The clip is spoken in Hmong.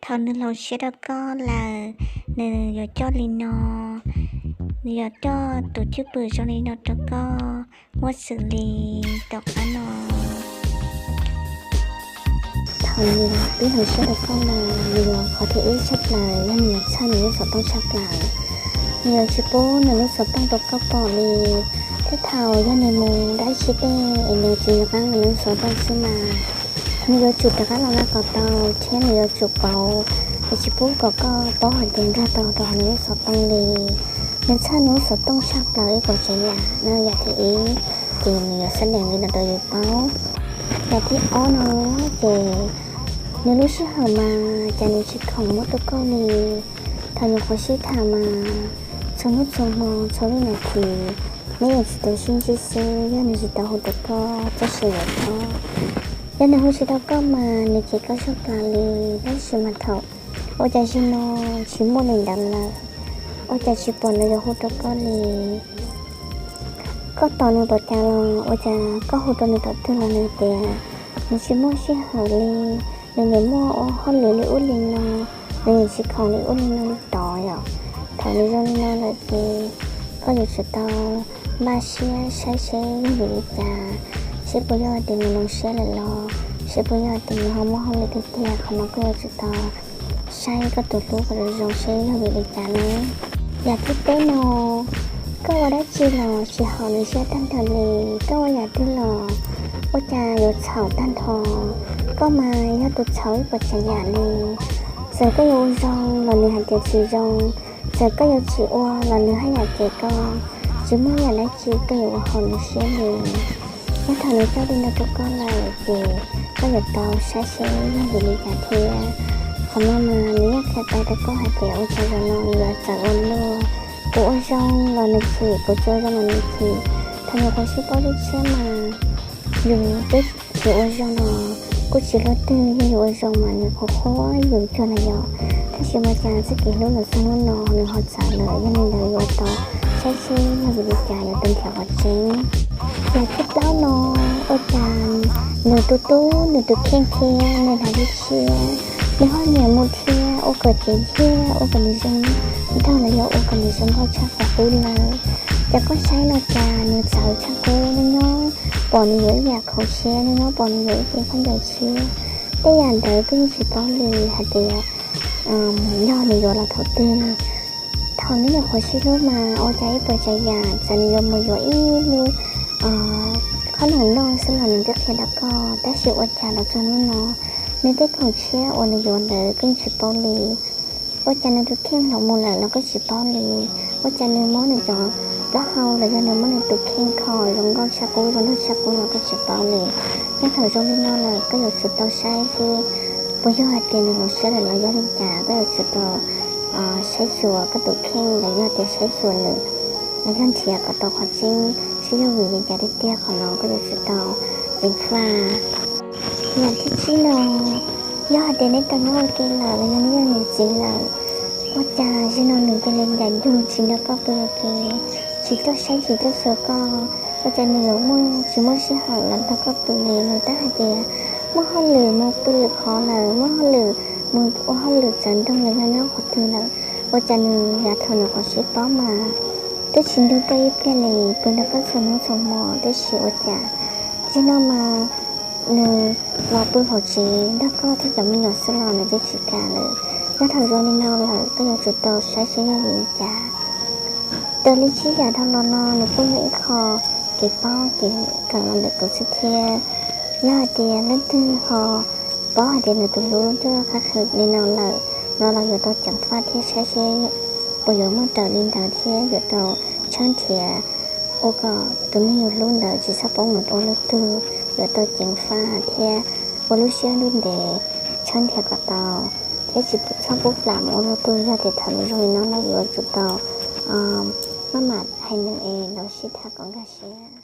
Thaum nws hloov siab rau koj lawm, nws yuav coj li no, nws yuav coj tus cwj pwm zoo li no rau koj muaj xws li tom qab no. Thaum nws pib hloov siab rau koj mas nws yuav qhov thib ib tshaj plaws yog nws yuav txhawj nws lub xov tooj tshaj plaws. Nws yuav tsis pub nws lub xov tooj rau koj pom li. Tej thaum yog nws mus dab tsi tej es nws tsis nco qab nws lub xov tooj xwb mas nws yuav tsum rov qab los laj kom tau, thiab nws yuav tsum pauv, nws tsis pub kom koj paub hais tias nkag tau rau hauv nws lub xov tooj li. Nws txhawj nws lub xov tooj tshaj plaws ib puas tsav yam no yam thib ib, ces nws yuav xab dees li no rau yus paub. Yam thib ob no ces nws lub sij hawm mas cas nws tsis khoom muab rau koj li. Thaum nyuam qhuav sib tham mas txhua hnub txhua hmo txhua lub nas this neb yeej tsis tau sib ntsib xwb, yog nws tsis tau hu rau koj txoj sia yuav koj. Yog nws hu tsis tau koj mas nws cem koj tshaj plaws li, tab sis mas thaum ua cas zaum no tsis muaj li ntawd lawm, ua cas tsis pom nws yuav hu rau koj li. Koj tos nws tom cas los ua cas koj hu rau nws tom twg los nws tias nws tsis muaj sij hawm li, nws niaj muaj ua hauj lwm li ub li no, nws niaj tsis khoom li ub li no li tod yom. Thaum nws zoo li no lawm ces koj yuav tsum tau npaj siab saib seb yog vim li cas, seb puas yog tias nws hloov siab lawm los, seb puas yog tias nws ho muaj hauj lwm tiag tiag, qhov no koj yuav tsum tau saib koj tus hlub kom zoo zoo seb yog vim li cas ne. Yam thib peb no, koj ua dab tsi los tsis haum nws siab tag nrho li, koj ua yam twg los ua cas yuav txhaum tag nrho. Koj mas yog tus txhaum ib puas tsav yam li. Txawm koj yuav ua zoo los nws hais tias tsis zoo, txawm koj yuav tsis ua los nws haj yam cem koj, tsis muaj yam dab tsi koj yuav ua haum nws siab li. Nyob thaum nws coj li no rau koj lawm ces koj yuav tau saib seb yog vim li cas thiab. Qhov no mas nws yeej qhia tau rau koj hais tias ua cas zaum no nws yuav txawv ua luaj. Kuv ua zoo los nws chim, kuv tsis ua zoo los nws chim. Thaum nyuam qhuav sib paub lub tshiab mas yus twb tsis ua zoo los kuj tsis luaj twg, yog yus ua zoo mas nws qhuav qhuab yus cuag na yom. Tab sis mas cas txoj kev hlub los txog hnub no nws ho txawv lawm, yog li ntawd yuav tau saib seb yog vim li cas yuav tau nrhiav qhov tseeb. Yam thib plaub no, ua cas nws tus tub nws tus kheej thiab nws hnav ib tshiab, nws ho nyiam mus thiab ua kom cev thiab ua kom nws zoo nraug los yog ua kom nws zoo nkauj tshaj qhov qub lawm. Ces koj saib no cas nws txawv tshaj qub, nyob nyob pom nws yuav ib yam khoom tshiab, nyob nyob pom nws yuav ib ce khaub ncaws tshiab. Tej yam ntawd koj yeej tsis paub li hais tias yog nws yuav los thaum twg. Thaum neb nyuam qhuav sib hlub mas ua cas ib puas tsav yam, txawm nws yuav mus yuav ib lub khob noom noj xwb los nws twb qhia rau koj, tab sis ua cas los txog hnub no nws tej khoom tshiab uas nws yuav ntawd koj yeej tsis paub li. Ua cas nws tus kheej hloov mus lawm los koj tsis paub li. Ua cas nws muab nws cov plaub hau los yog nws muab nws tus kheej kho zoo nkauj tshaj qub zoo nraug tshaj qub los koj tsis paub li. Nyob thaum zoo li no lawm koj yuav tsum tau saib seb puas yog hais tias nws hloov siab lawm los yog li cas, koj yuav tsum tau saib xyuas koj tus kheej los yog tias saib xyuas nws los yog nrhiav kom tau qhov tseeb seb yog vim li cas tiag tiag, qhov no koj yuav tsum tau ceev faj. Yam thib tsib no, yog hais tias neb tau nyob ua ke lawm los yog neb yog niam txiv lawm, ua cas zaum no nws cia li ncaim nrug tsis nrog koj pw ua ke, tsis tuaj saib tsis tuaj xyuas koj, ua cas nws yuav muaj tsis muaj sij hawm los nrog koj pw li. Nws twb hais tias muaj hauj lwm mus pw lwm qhov lawm, muaj hauj lwm mus ua hauj lwm txawv nroog los yog nyob qhov twg lawm. Ua cas nws yav thaum nyuam qhuav sib paub mas twb tsis nrug koj ib pliag li, pw nrog koj txhua hnub txhua hmo, tab sis ua cas zaum no mas nws los pw hauv tsev nrog koj thiab cov me nyuam xwb los nws twb tsis kam lawm. Nyob thaum zoo li no lawm koj yuav tsum tau saib seb yog vim li cas. Raws li tsib yam dhau los no nws kuj yog ib qho kev paub kev kawm los ntawm kuv xwb thiab. Yog hais tias leej twg ho paub hais tias nws tus hlub tuaj qhab qhia li no lawm no los yuav tau ceev faj thiab saib seb puas yuav muaj raws li ntawd thiab yuav tau tshawb nrhiav ua kom tus neeg yus hlub ntawd tsis txhob poob mus ua lub tug, yuav tau ceev faj thiab ua lub siab lub ntev tshawb nrhiav kom tau, thiab tsis txhob pub plam mus ua lub tug. Yog tias thaum nws zoo li no no yuav tsum tau maj mam hais nws es los sib tham kom nkag siab.